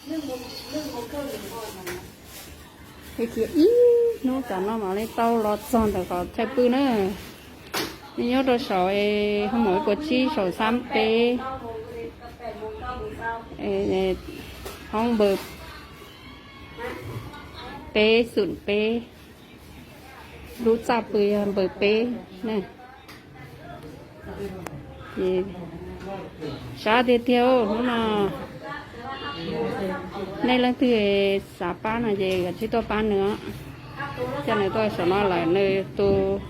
Khiav ib hnub tas no mam li tau los txog ntawm qhov chaw pw na. Nyob rau saum hoob mom ib puas tsib saum xab peb, hoob npawb peb xum peb, lub txaj pw yog npawb peb na. Ces sab tiag tiag hnub no, nej leej twg xav pab no ces kav tsij tuaj pab nws os. Coj nws tuaj saum no lawm, nws tus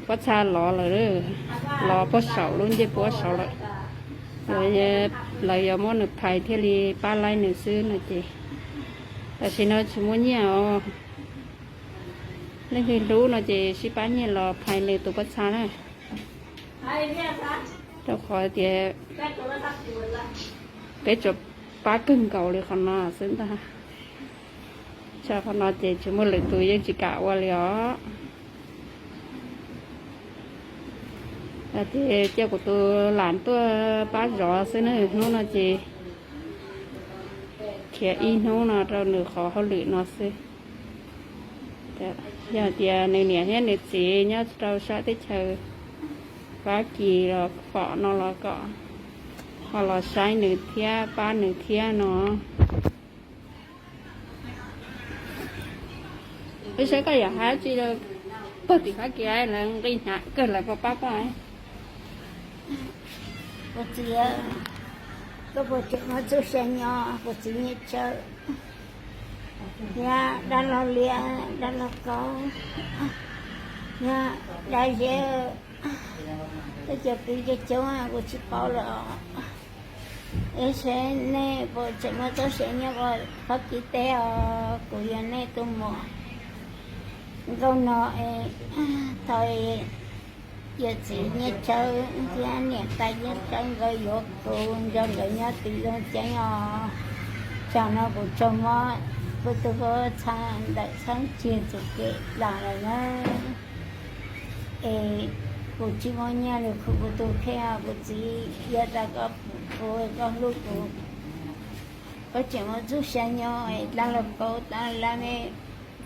pob txha lov lawm, lov puag saum lub ncej puab saud lawm. Lawv yuav muab nws phais thiaj li pab laib nws xwb no ces tam sim no tsis muaj nyiaj os. Leej twg hlub no ces sib pab nyiaj los phais nws tus pob txha na. Rau qhov tias peb tsuas pab kawg nkaus li qhov no xwb ntag. Txog qhov no ces tsis muaj lwm tus yeej tsis kam ua li os. Ces cia kuv tus lam tuaj pab zov xwb na, hnub no ces khiav ib hnub no rau nws qhov hauj lwm no xwb. Yog tias nws niam thiab nws txiv nyob rau sab teb chaws Fab Kis los pom no los kom ho los saib nws thiab pab nws thiab no. Peb saib koj yam hab tsi, pag tim Fab Kis lawv nqi hnyav kawg lawv puas pab koj? Kuv txiv, koj puas tseem muaj txuj xya nyob, kuv txiv Nyiaj Tsawb, thiab dab laug Liab, dab laug Kaub, thiab dab Zeb, tej cov kwv cov coob kuv tsis paub lawm. Ib seb nej puas tseem muaj txuj xya nyob Fab Kis teb os, kuv yog nej tus muam Nkauj Nog es, thaum yawm txiv Nyiaj Tsawb thiab niam tais Nyiaj Tsawb nkawd yuav kuv nrog nkawd nyob tim Looj Ceeb os. Tsam no kuv raug mob, kuv tus pob txha ntawm txheeb cig txug kev dlaag lawm na. Es kuv tsis muaj nyiaj lug khuv kuv tus kheej os, kuv txiv, yog tas koj pum kuv, koj hlub kuv, koj tseem muaj txuj xya nyob es dab laug Kaub, dab laug Lab, mej,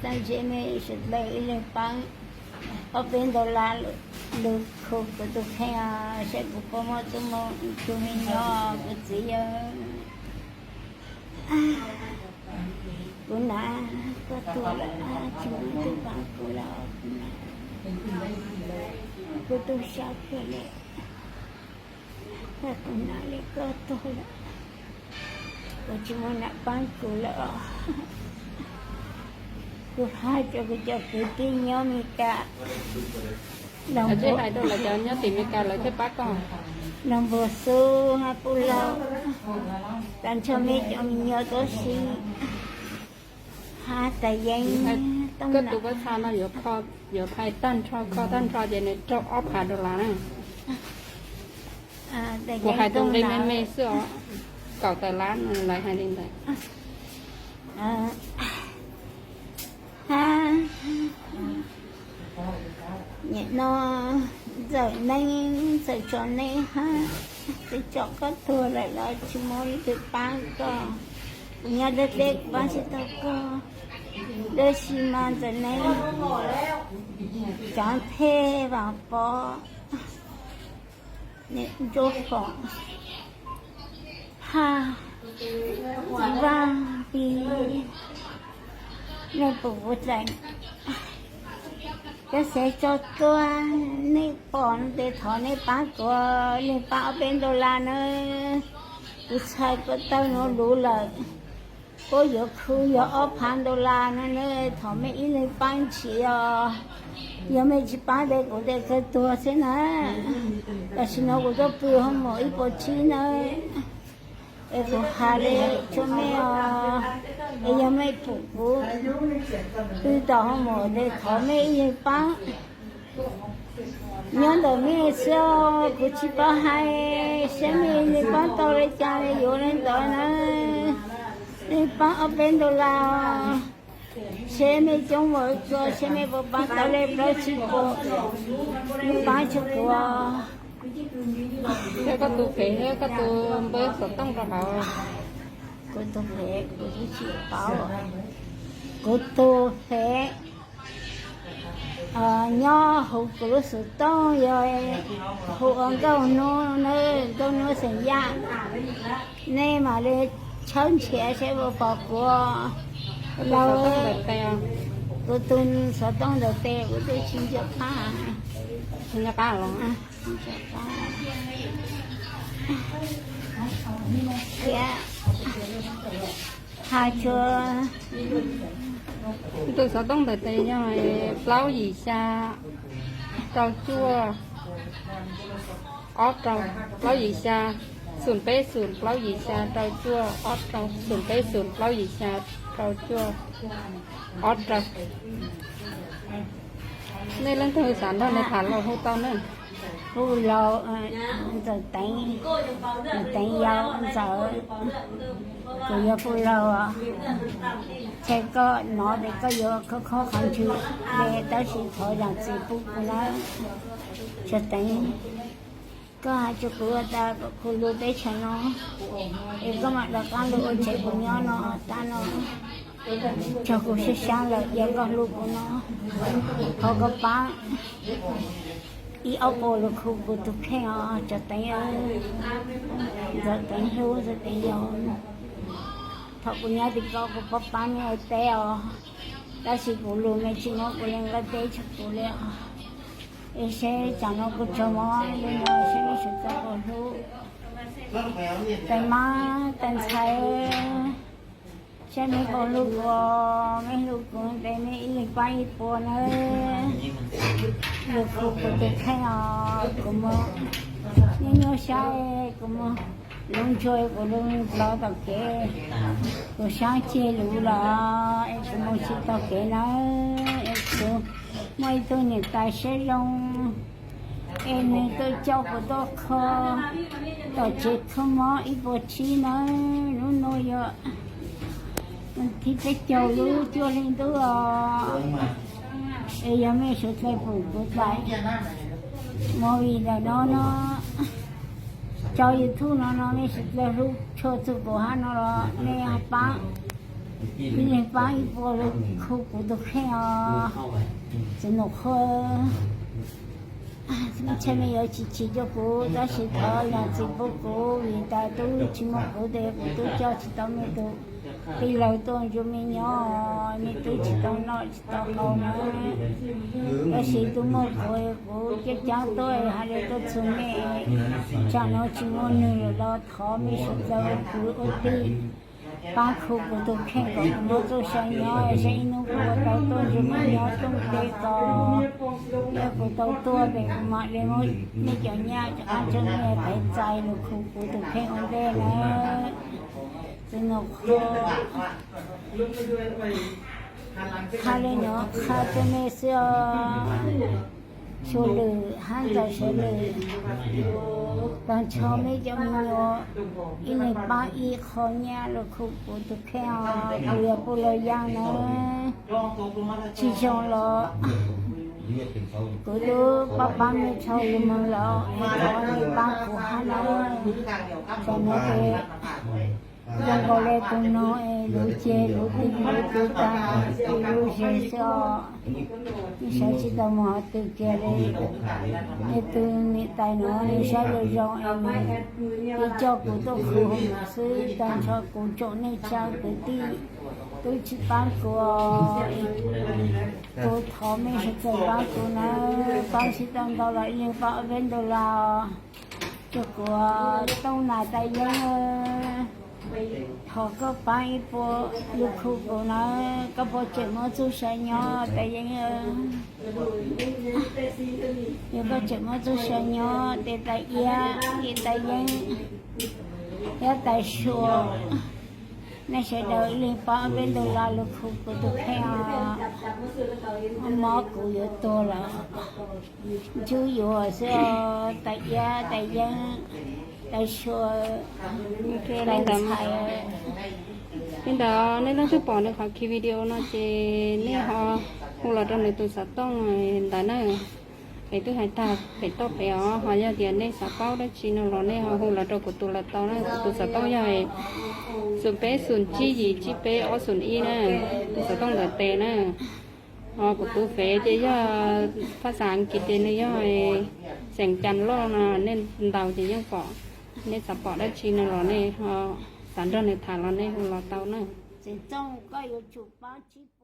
dab Zeb, mej sawv dlawg ib leeg paab ob peb ntau lab lug khuv kuv tus kheej os, saib kuv puas muaj txuj moog tug me nyob, kuv txiv yawg. Kuv nav koj tuag lawm, tsis muaj leej twg paab kuv lawm, kuv nav, kuv tu siab kawg le. Kuv nav le koj tuag lawm, kuv tsis muaj nam paab kuv lawm os. Kuv hais rau kuv cov kwv tij nyob Meskas, hais rau lawv cov nyob tim Meskas lawv thiaj pab koj. Nraug Npug Xub hab Pub Laug, tag nrho mej cov me nyuam tuab si, hab Tais Yeeb, Tooj Nam. Koj tus pob txha no yuav phais tag nrho, kho tag nrho ces nws raug ob phav dollar na. Kuv hais tus nqi me me xwb os, kaum tawm lab lawv hais li ntawd. Hab nim no Ntxawm Neeb txawm tso neb hab, txawm tso koj tuag lawm los tsis muaj leej twg paab koj. Kuv nyob deb deb kuv paab tsis tau koj, tab sis mas Ntxawm Neeb, Cov Thej, Vaam Pov, Ntsuab Foom, hab Vaaj Pis, nej pum kuv tseem, koj xav tso tuag, nej pom tes thov nej paab kuv, ib leeg paab ob peb dollar na. Kuv txhais ko taw nuav luv lawm, puab yuav khu yog ob phav dollar na, thov mej ib leeg paab ntshis os. Yog mej tsis paab tes kuv tes kawg tuag xwb na. Tam sim no kuv tuaj pw hoo maum ib puas tsib na, es kuv has le tsua mej os, es yog mej pum kuv pw tom hoo maum tes thov mej ib leeg paab. Nyob ntawm mej xwb, kuv tsis paub hais, saib mej leeg paab tau le caag le yuav le ntawd na. Leeg paab ob peb dollar, saib mej coob npaum ko, saib mej puas paab tau le plaub tsib puas, mej paab tshua kuv. Thiab koj tus fev thiab koj tus npawb xov tooj rau hauv. Kuv tus fev kuv twb tsis paub. Kuv tus fev nyob hauv kuv lub xov tooj yog hu ua Nkauj Hnub, Nkauj Hnub xeem Yaj. Nej mam li tshawb nrhiav seb puas pom kuv. Los kuv tus xov tooj ntawm tes kuv twb tsis nco qab. Tsis nco qab los thiab. Hais tsuas, tus xov tooj ntawm tes yog plaub yim xya rau cuaj ob rau, plaub yim xya, xum peb xum plaub yim xya rau cuaj ob rau, xum peb xum plaub yim xya rau cuaj ob rau. Nej leej twg xav nrog nws tham los hu tau na. Hu los Ntxawm Teev, Teev Yau Ntxawm, kuv yog hu los. Ces koj hnov tias koj yuav khob khob qhov ntswg, tab sis thov zam txim pub kuv na. Ntxawm Teev, koj hais rau kuv tas kom kuv lug teb chaws no, es koj mam rov qab lug ua tsev kuv nyob no tag no. Txog kuv sib sab lawm, yog koj hlub kuv no, thov koj pab ib ob puas lus khu kuv tus kheej os Ntxawm Teev. Ntxawm Teev hlub, Ntxawm Teev yau, thaum kuv nyob tim ko kuv pab pab mej ua teb os, tab sis kuv lus mej tsis muab kuv li nqaij teb tshaj kuv li os. Es seb tsam no kuv tsaug mog, li no seb mej sawv daws puas hlub. Tais mab tais ntxhais, seb mej puas hlub kuv, mej hlub kuv ces mej ib leeg pab ib puas nawb. Lus khu kuv tus kheej os, kuv mus nyuaj nyuaj sab, kuv mus lub ntsuag kuv lub plov tom kev, kuv sab ceg luv los es kuv mus tsis tau kev nawb. Es kuv muaj ib tug niam tais siab zoo, es nws tuaj coj kuv tuaj kho tom tsev kho mob ib puas tsib nawb. Hnub no yog thib peb caug lub cuaj hli ntuj os. Es yog mej sawv daws pum kuv daim movie ntawm no no, cov YouTube no no mej sawv daws hlub tshua txug kuv hab no los nej ho pab, ib leeg pab ib puas lus khu kuv tus kheej os. Txiv Nus Qhua, ntshe mej yuav tsis chim rau kuv tab sis thov zam txim pub kuv vim tas tub tsis muaj kuv ces kuv tub coj tsis tau mej tus tij laug tuaj nrug mej nyob, mej tub tsis tau noj tsis tau haus na. Tab sis tub muaj kuv, kuv cab cab tuaj hais li tuaj txug mej, tsam no tsis muaj nwg lawm los thov mej sawv daws ua kwv ua tij pab khu kuv tus kheej kom kuv muaj txuj sa nyob, saib ib hnub kuv ua tau tuaj nrug mej nyob rooj teb ko, yog kuv tau tuaj pem kuv mam li muab mej cov nyaj cov qab tsoom mej pab txais lug khu kuv tus kheej ua ntej na. Txiv Nus Qhua, qha li no qha rua mej xwb os. Suav Lwm hab Ntxawm Suav Lwm, tag nrho mej cov me nyuam ib leeg pab ib qho nyaj lug khu kuv tus kheej os. Kuv yog Puj Laug Yaaj na, tsis zoo los kuv tub pab pab mej dhau lug moog los es thov mej pab kuv hab na. Tam no ces zoo nkaus le tug no es luv ceg luv twg luv twg tag, tsis luv zes xwb os. Sawv tsis tau moog hov twg kiag li. Es tug niam tais no nws saib zoo zoo es nws coj kuv tuaj khu hauv no xwb, tag nrho kuv tsoom neej tsa kwv tij tub tsis paab kuv, kuv thov mej sawv daws paab kuv na, paab tsis tau ntau los ib leeg paab ob peb ntu las. Rua kuv Tooj Nas Tais Yeeb, thov koj paab ib puas lug khu kuv na, koj puas tseem muaj txuj sa nyob Tais Yeeb? Yog koj tseem muaj txuj sa nyob tes Tais Iab, Tais Yeeb, thiab Tais Sua, nej sawv daws ib leeg paab ob peb ntu las lug khu kuv tus kheej os. Mob kuv yuav tuag lawm, ntsub yuav xwb os Tais Iab, Tais Yeeb, Tais Sua, Tais Ntxhais. Li ntawd nej leej twg pom nws qhov ki video no ces nej ho hu los rau nws tus xov tooj ntawd na. Pem twb hais tag pem toj pem os, ho yog tias nej xav paub dab tsi no los nej ho hu los rau kuv tus los tau na. Kuv tus xov tooj yog xoom peb xoom tsib yim tsib peb ob xoom ib na, tus xov tooj ntawm tes na. Ho kuv tus fev ces yog phaj xaj Askiv ces nws yog xeem Cas Loj no, nej ntaus ces yeej pom. Nej xav pom dab tsi no los nej ho xav nrog nws tham los nej hu los tau na. Txawm txooj koj yuav tsum paub tsib